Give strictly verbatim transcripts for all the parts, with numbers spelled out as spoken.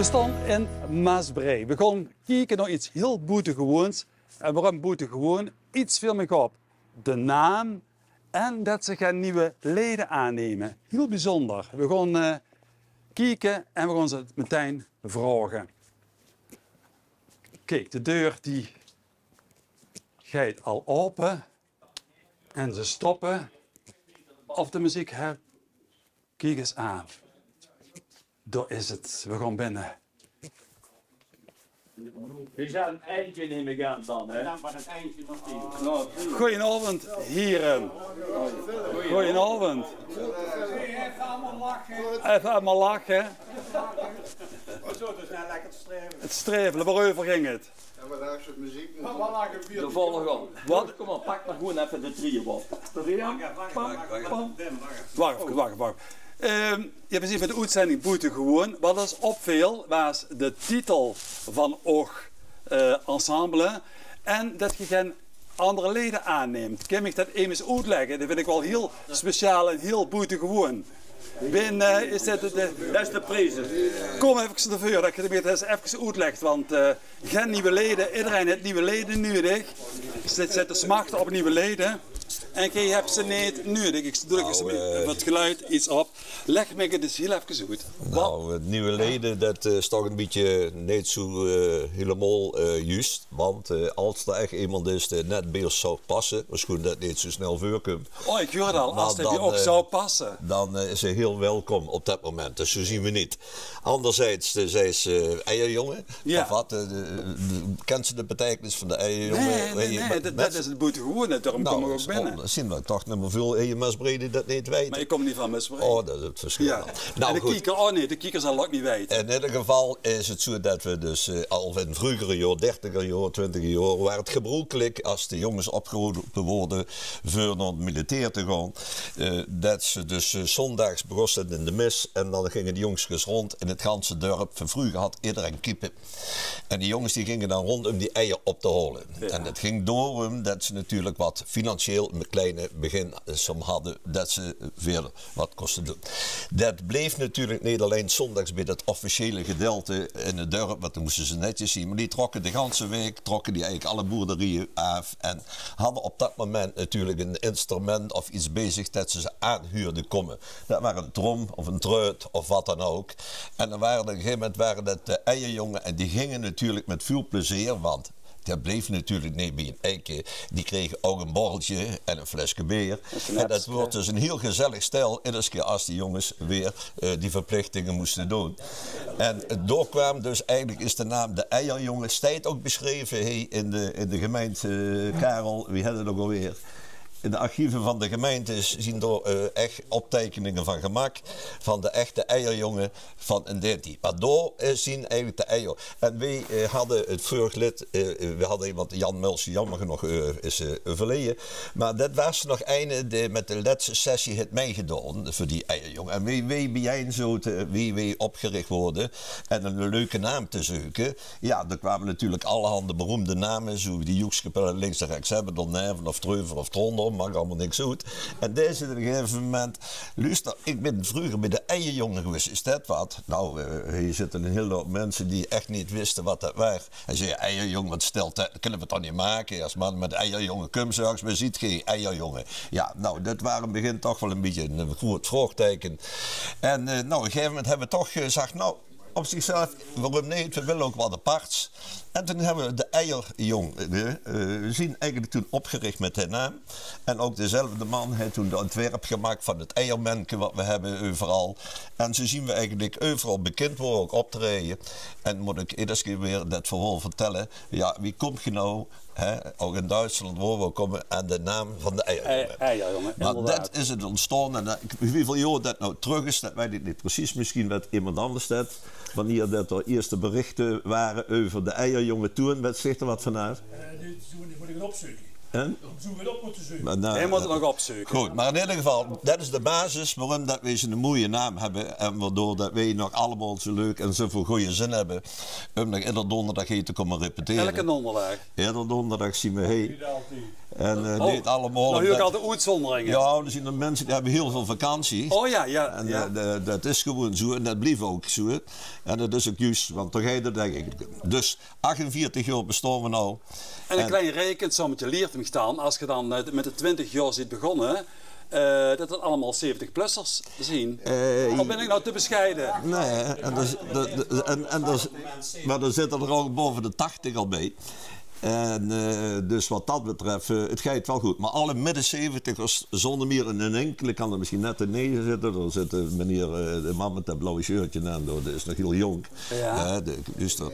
We staon in Maasbree. We gaon kieke nao iets hiel boetegewoons. En waorum boetegewoon? Iets veel miech op. De naam en det ze gein nuie leje aanneme. Hiel bezunder. We gaon, eh, kieke en we gaon ze metein vraoge. Kiek, de deur die geit al aope. En ze stoppe. Of de meziek, hè? Kiek ins aan. Dao is 't. We gaon binne. Die zeen ein eindje, num ich aan dan, hè? Goojenaovend, hiere. Goojenaovend. Effe allemaol lache. 't Strevele, waoreuver góng 't? De volgorde. Wat? Kóm mer, pak mer gewoen effe de trio op. Wach effe, wach effe, wach effe. Ehm, jao, we zien mèt de oetzending boetegewoon. Wat ós opveel, waas de titel van eur, eh, ensemble. En det geer gein anger leje aanneemp. Kins se mich det emes oetlègke? Det vin ich waal hiel speciaal en hiel boetegewoon. Bin, eh, is det de... Det is de pries. Kóm effe nao veure det geer mich det ins effe oetlègk, want, eh, gein nuie leje, ederein haet nuie leje nuuedig. Ze zitte te smachte op nuie leje. En geer höb ze neet nuuedig. Ich drök ins, eh, veur 't geluid iets op. Lègk mich 't ins hiel effe oet. Noe, nuie leje, det, eh, is toch e bietje neet zoe, eh, hielemaol, eh, juus. Want, eh, es d'r ech emes is dae net bie ós zouw passe, sjoon det 't neet zoe snel veurkump. Oh, ich huuer 't al, es d'r bie ós zouw passe. Dan, eh, is 'r hiel welkom op det moment. Dus zoe zien we neet. Anderzijds, eh, zeis se, eh, eierjonge. Jao. Of wat, eh, de, de, kins se de beteikenis van de eierjonge? Nae, nae, nae, det is 't boetegewoon, daorum kóm ich ouch binne. D'r zien toch neet mier väöl hie in Maasbree die det neet weite. Mer ich kóm neet van Maasbree. Oh, det is 't versjil. Jao. Noe, en de kieker ouch neet, de kieker zal 't ouch neet weite. In eder geval is 't zoe det we dus, eh, al in vreuger jaor, dertiger jaor, twintiger jaor, waas 't gebroekelik es de jonges opgerope woorte veur nao 't militair te gaon, eh, det ze dus, eh, zóndaags begós 't in de mis en dan ginge de jongskes rónd in 't ganse dörp. Van vreuger had ederein kiepe. En die jonges die ginge dan rónd um die eier op te haole. Jao. En det ging daorum det ze natuurlik wat financieel 'n kleine beginsom hadde, det ze väöl wat kóste doon. Det bleef natuurlik neet allein zóndaags bie det officiële gedeelte in 't dörp, want dan móste ze netjes zien. Mer die trokke de ganse waek, trokke die eigelik alle boerderieje aaf en hadde op det moment natuurlik 'n instrument of iets bie zich det ze ze aanhuurde kómme. Det waas 'n trom of 'n truit of wat dan ouch. En dan waas 't op e gegeve moment waas det de eierjonge en die ginge natuurlik mit väöl plezeer, want det bleef natuurlik neet bie 'n eike. Die krege ouch e borrelke en e fleske beer. En det woort dus 'n hiel gezellig stel, eder kier es die jonges weer, eh, die verplichtinge móste doon. En, eh, dao kwaam dus eigelik, is de naam de Eierjonge, steit ouch besjreve, hè, in de, in de gemeinte, eh, Karel, wie hèt 't ouch alweer? In de archieve van de gemeinte zien dao, eh, ech opteikeninge van gemaak, van de echte eierjonge van in dae tied. Mer dao, eh, zien eigelik de eier. En weej, eh, hadde 't veurig lid, eh, weej hadde emes, Jan Mulsen, jaomer genóg, eh, is, eh, euverleje. Mer det waas nog eine dae mit de lètste sessie haet mitgedaon veur die eierjonge. En weej, weej biejein zote, weej, weej opgerich woorte en 'ne leuke naam te zeuke, jao, dao kwame natuurlik allerhande beroemde name, zoe wie die joekskapelle links en rechs höbbe, Don Neven of Treuver of Trondel, maak allemaol niks oet. En dae zag op e gegeve moment: "Luuster, ich bin vreuger bie de Eierjonge gewaes, is det wat?" Nou, eh, hie zitte 'n hiel hoop minse die ech neet wiste wat det waas. Hae zag: "Eierjong, wat stèlt det? Kinne we toch neet make? Es man mit Eierjonge kump, zag ich, we ziet gein Eierjonge." Jao, nou, det waas in 't begin toch waal e bietje e groet vraogteike. En, eh, nou, op e gegeve moment höbbe we toch gezag, nou, op zichzelf, waorum neet? We wille ouch wat aparts. En toen höbbe we de Eierjong, eh, eh, zien eigelik toen opgerich mit dae naam. En ouch dezelfde man haet toen de ontwerp gemaak van 't eiermenke wat we höbbe euveral. En zoe zien we eigelik euveral bekind woore, ouch optraeje. En mót ich eder kier weer det verhaol vertèlle. Jao, wie kómp geer nou, hè, ouch in Duitsland, wo we kómme, aan de naam van de Eierjonge? Ei-, Eierjonge, inderdaad. Mer det is 't óntstaon. En, eh, wieväöl jaor det nou trök is, det weit ich neet precies. Misschien weit emes anders det. Wannieër det d'r ierste berichte wore euver de Eierjonge toen, weit geer dao wat vanaaf? Eh, die, die mót ich opzeuke. Hè? Mer, eh, Hae mót 't nog opzeuke. Good, mer in eder geval, det is de basis waorum det weej zoe'n moeie naam hebbe en waodoor det weej nog allemaol zoe leuk en zoeväöl gooje zin hebbe um nog eder donderdag hie te kómme repetere. Eder donderdag? Eder donderdag zien weej hie. En, eh, neet allemaol, mer huur ik altied oetzónderinge. Jao, d'r zien d'r minse die hebbe hiel väöl vakantie. O jao, jao. En, eh, det is gewoen zoe en det blief ouk zoe. En det is ouk juus, want dao geit 't eigelik um. Dus achtenveertig jaor bestaon we now. En ein klein reikensommetje liert mich dan, as ge dan, eh, mit de twintig jaor zeet begónne, eh, det 't allemaol zeventig-plussers zien. Of bin ik now te besjeie? Nae, en det is, det, det, en, en det is, mer d'r zitte d'r ouk bove de tachtig al beej. En, eh, dus wat det betref, eh, 't geit waal good. Mer alle midde zeventigers, zónder mier in ein inkele, kan d'r misschien net ineve zitte. Dao zit, eh, meneer, eh, de man mit det blauwe shirtje aan, det is nog hiel jónk. Jao. Hè, de, dus det.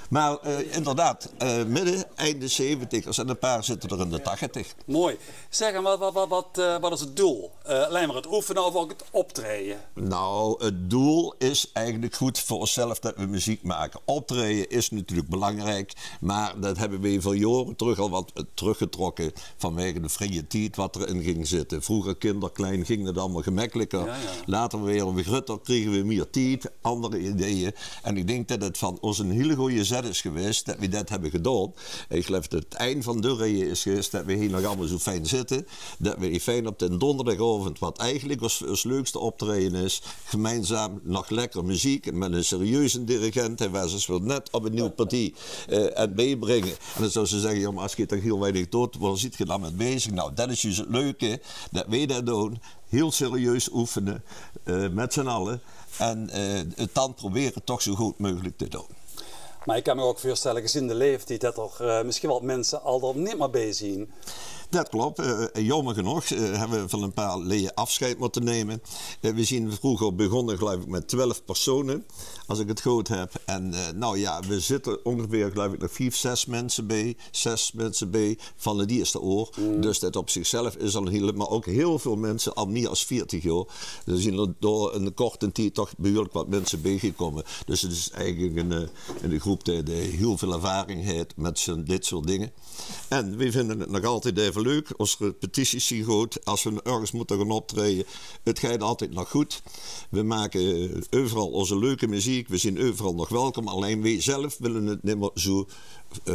Mer, eh, inderdaad, eh, midde, einde zeventigers en ein paar zitte d'r in de tachtig. Mooi. Zeg, en wat, wat, wat, wat, eh, wat is 't doel? Eh, allein mer 't oefene of ouk 't optraeje? Nou, 't doel is eigelik good veur ós zelf det we meziek make. Optraeje is natuurlik belangriek, mer det hebbe we veur jaore trök al wat, eh, trökgetrokke vanwege de vrieje tied wat d'r in ging zitte. Vreuger, kinder klein, ging det allemaol gemekliker. Jao, jao. Later weer we grutter, kriege we mier tied, anger ideeë. En ik dink det 't van ós ein hiel gooje zet is gewaes det we det hebbe gedaon. En ik geluif det 't ein van de reieje is gewaes det we hie nog allemaol zoe fijn zitte. Det we hie fijn op den donderdagaovend, wat eigelik ós, ós leukste optraeje is, gemeinzaam nog lekker meziek mit eine serieuze dirigent, hè, wae ós weer net op ein nuuj partie, eh, aan 't beibringe. En dan zouwe ze zegge: "Jao, mer as ge toch hiel weinig doot, wao zeet ge dan mit bezig?" Nou, det is juus 't leuke, det we det doon. Hiel serieus oefene, eh, mit zien alle. En, eh, 't dan probere toch zoe good meugelik te doon. Mer ik kan mich ouk veurstelle, gezien de laeftied, det d'r, eh, misschien waal minse al d'r neet mier beej zien. Det klop. Eh, jaomer genóg, eh, hebbe we van ein paar leje aafsjeid mótte numme. Eh, we zien vreuger begónne, geluif ik, mit twelf persone, as ik 't good heb. En, eh, nou jao, we zitte óngeveer, geluif ik, nog vief, zes minse beej, zes minse beej van 't ierste oor. Dus det op zichzelf is al ein hiel, mer ouk hiel väöl minse al mier as veertig jaor. D'r zien d'r door ein korte tied toch behuurlik wat minse beejgekómme. Dus 't is eigelik ein, eh, ein groep die, die hiel väöl ervaring haet mit zoe'n, dit soort dinger. En we vinde 't nog altied eve leuk. Ós repetities zien good. As we örges mótte gaon optraeje, 't geit altied nog good. We make euveral ózze leuke meziek. We zien euveral nog welkom. Allein we zelf wille 't nimmer zoe, eh,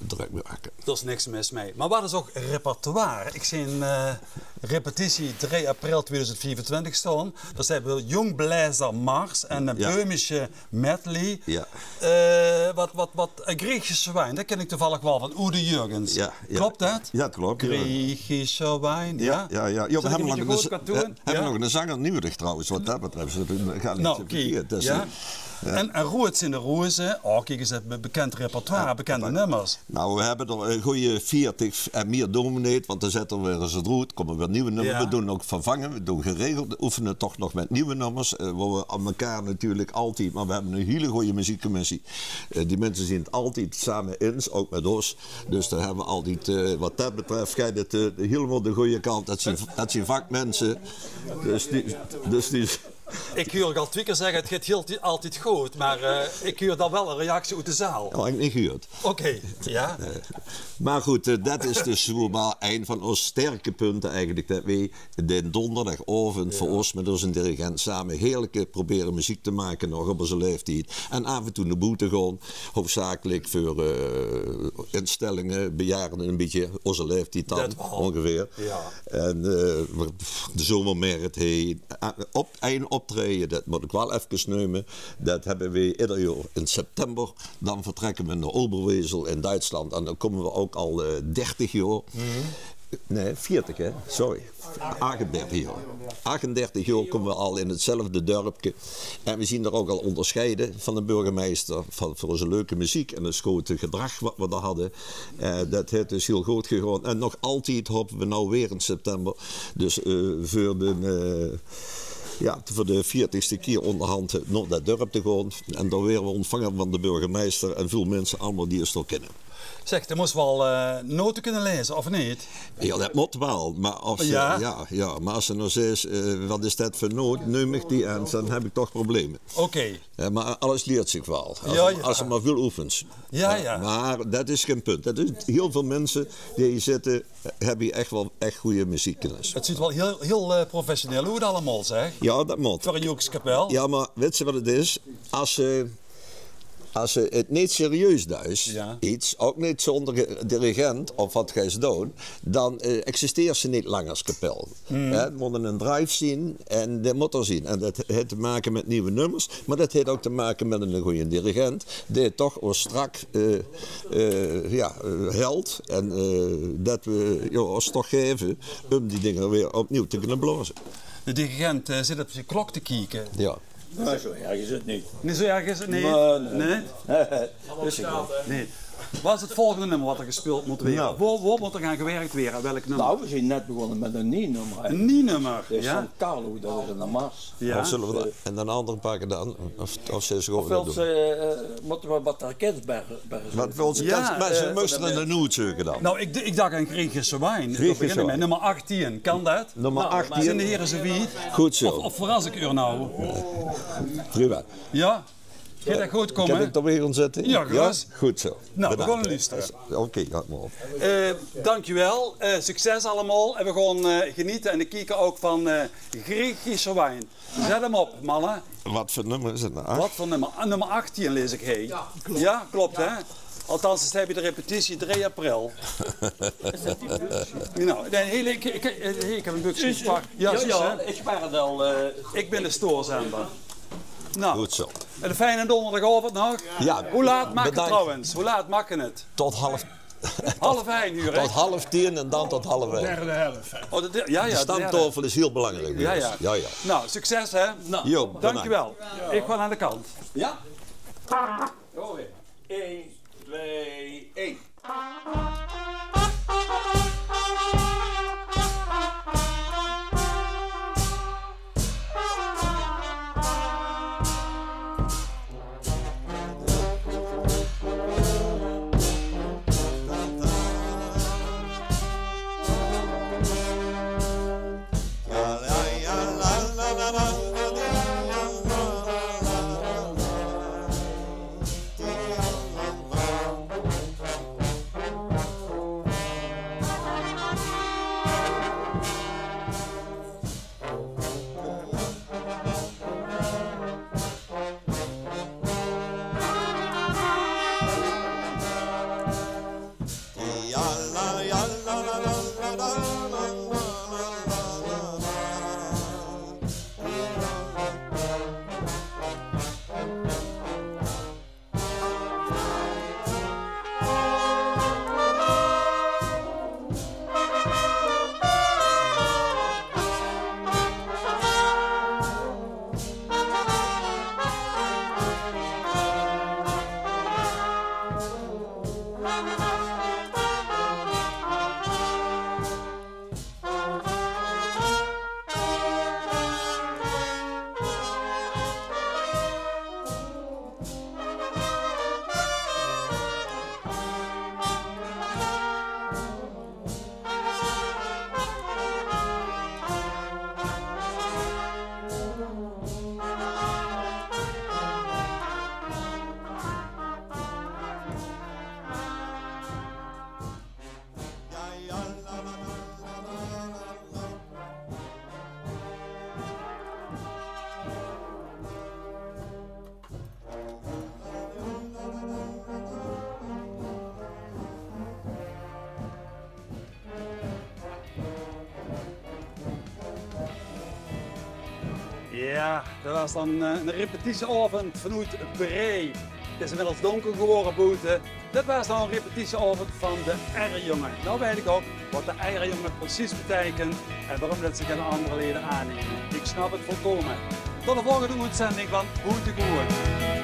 drök make. D'r is niks mis mei. Mer wat is ouk repertoire? Ik zeen, eh, repetitie drei april tweeduizend viefentwintig staon. Det is de Jong Blaezer Mars en ein Böhmische medley. Jao. Eh, wat, wat, wat, eh, Griechische wijn, det ken ik toevallig waal van Udo Jürgens. Jao, jao. Klop det? Jao, klop, jao. Griechische wijn, jao? Jao, jao, jao. Zit ik ein bietje good qua toon? Jao, we hebbe nog eine zenger nuuedig trouwens, wat det betref. Det geit neet verkeerd. Nou, kiek, jao. En, en Roet zien de roze, oh, kiek ens, be-, bekend repertoire, bekende nummers. Nou, we hebbe d'r ein gooje veertig en mier doon we neet, want dan zette we weer ens 't roet, kómme weer nuuj nummers. Jao. We doon ouk vervange, we doon geregeld oefene toch nog mit nuuj nummers, eh, wao we aan mekaar natuurlik altied, mer we hebbe ein hiel gooje meziekcommissie. Eh, die minse zien 't altied same ins, ouk mit ós. Dus dao hebbe we altied, eh, wat det betref, geit 't, eh, hielemaol de gooje kant. Det zien, det zien vakminse. Dus die, dus die Ik huur uch al twie kier zegge, 't geit hiel ti-, altied good, mer, eh, ik huur dan waal ein reactie oet de zaal. Jao, heb ik neet gehuurd. Oké, jao. Eh, mer good, eh, det is dus zoe waal ein van ós sterke punte eigelik, det we den donderdagaovend veur ós mit ózze dirigent same heerlik, eh, probere meziek te make, nog op ózze laeftied. En aaf en toe nao boete gaon, hoofdzakelik veur, eh, instellinge, bejaarde, ein bietje ózze laeftied dan, det waal, óngeveer. Jao. En, eh, de zomermarkt, hè, op ein optraeje, det mót ik waal efkes neume. Det hebbe we eder jaor in september. Dan vertrekke we nao Oberwesel in Duitsland. En dan kómme we ouk al, eh, dertig jaor. Nae, veertig, hè? Sorry. Achtendertig jaor. Achtendertig jaor kómme we al in 'tzelfde dörpke. En we zien d'r ouk al óngersjeide van de burgemeister, van, veur ózze leuke meziek en 't sjoon gedrag wat we dao hadde. Eh, det haet dus hiel good gegaon. En nog altied hope we now weer in september. Dus, eh, veur de, eh, jao, veur de veertigste kier óngerhand nao det dörp te gaon. En dan waere we óntvange van de burgemeister en väöl minse allemaol die ós dao kinne. Zeg, de mós waal, eh, note kinne leze, of neet? Jao, det mót waal. Mer es ze, jao, jao, mer es ze noe zaes, eh, "Waat is det veur noot?" Neum ich die aan, dan höb ich toch probleme. Oké. Jao, mer alles lieërt zich waal. Es, jao, jao, es ze mer väöl oefens. Jao, jao. Mer det is gein punt. Det is, hiel väöl minse die hie zitte, höbbe hie ech waal ech gooj meziekkennis. Het zuut waal hiel, hiel, eh, professioneel oet allemaol, zeg. Jao, det mót. Veur ein joekskapel. Jao, mer wits se waat het is? Es ze, es ze het neet serieus duis, jao, get, ouch neet zónger ge-, dirigent of waat geis doon, dan, eh, existeers se neet lang es kapel. Hè, het mót ein drive zeen en dae mót d'r zeen. En det haet te make mit nuuj nummers, mer det haet ouch te make mit eine gooje dirigent, dae toch ós strak, eh, eh, jao, eh, helpt en, eh, det we, jao, ós toch gaeve um die dinger weer opnuuj te kinne blaoze. De dirigent, eh, zit op zien klok te kieke. Jao. Nae, zoe erg is het neet. Neet zoe erg is het neet? Nae, nae. Nae? Nae. Waat is het volgende nummer waat d'r gespeuld mót waere? Noe. Wo, wo mót d'r gaon gewirk waere? Welk nummer? Noe, we zeen net begós mit ein nuuj nummer, hè. Ein nuuj nummer, jao. Det is van Carlo, det is ein mars. Jao. Of zölle we det, en ein anger pakke dan? Of, of zeen ze gewoon... Of wils se, eh, mótte we waat orkes bie, bie... Waat wils se? Jao, mer ze, eh, móste ein noot zeuke dan. Noe, ich, ich dach aan Griekse wien. Griekse wien. Nummer achttien, kan det? Nummer achttien. Zeen de hiere zoe wied? Good zoe. Of, of verras ich uch noe? Prima. Jao? Geit det good kómme? Kan ich d'r weer in zitte? Jao, gerös. Good zoe. Noe, we gaon loestere. Bedank. Oké, gaot mer op. Eh, dankjewel. Eh, succes allemaol. En we gaon, eh, genete en kieke ouch van, eh, Griekse wien. Zet 'm op, manne. Waat veur nummer is het noe? Waat veur nummer? Ah, nummer achttien laes ich hie. Jao, klop, hè? Althans, det höbbe we de repetitie drie april. Noe, nae, hie, ich, ich, ich höb ein bökske gepakt. Jao, jao, ich bin de stoorzender. Noe, good zoe. Eine fijne dónderdigaovend nog. Jao, bedank. Hoe laat maak het trouwens? Hoe laat maak het? Tot half Half ein oer, hè? Tot half tien en dan tot half ein. Derde helf, hè? Oh, de, de, jao, jao, de derde. De stamtaofel is hiel belangriek bie ós. Jao, jao. Jao, jao. Noe, succes, hè? Noe, bedank. Dankjewel. Ich gaon aan de kant. Jao? Ein, twee, ein. Jao, det waas dan, eh, eine repetitieaovend vanoet Bree. Het is inmiddels dónker gewore boete. Det waas dan eine repetitieaovend van de Errejonge. Noe weit ich ouch waat de Errejonge precies beteikent en waorum det ze gein anger lejer aanneme. Ich snap het volkómme. Tot de volgende oetzending van Boetegooj.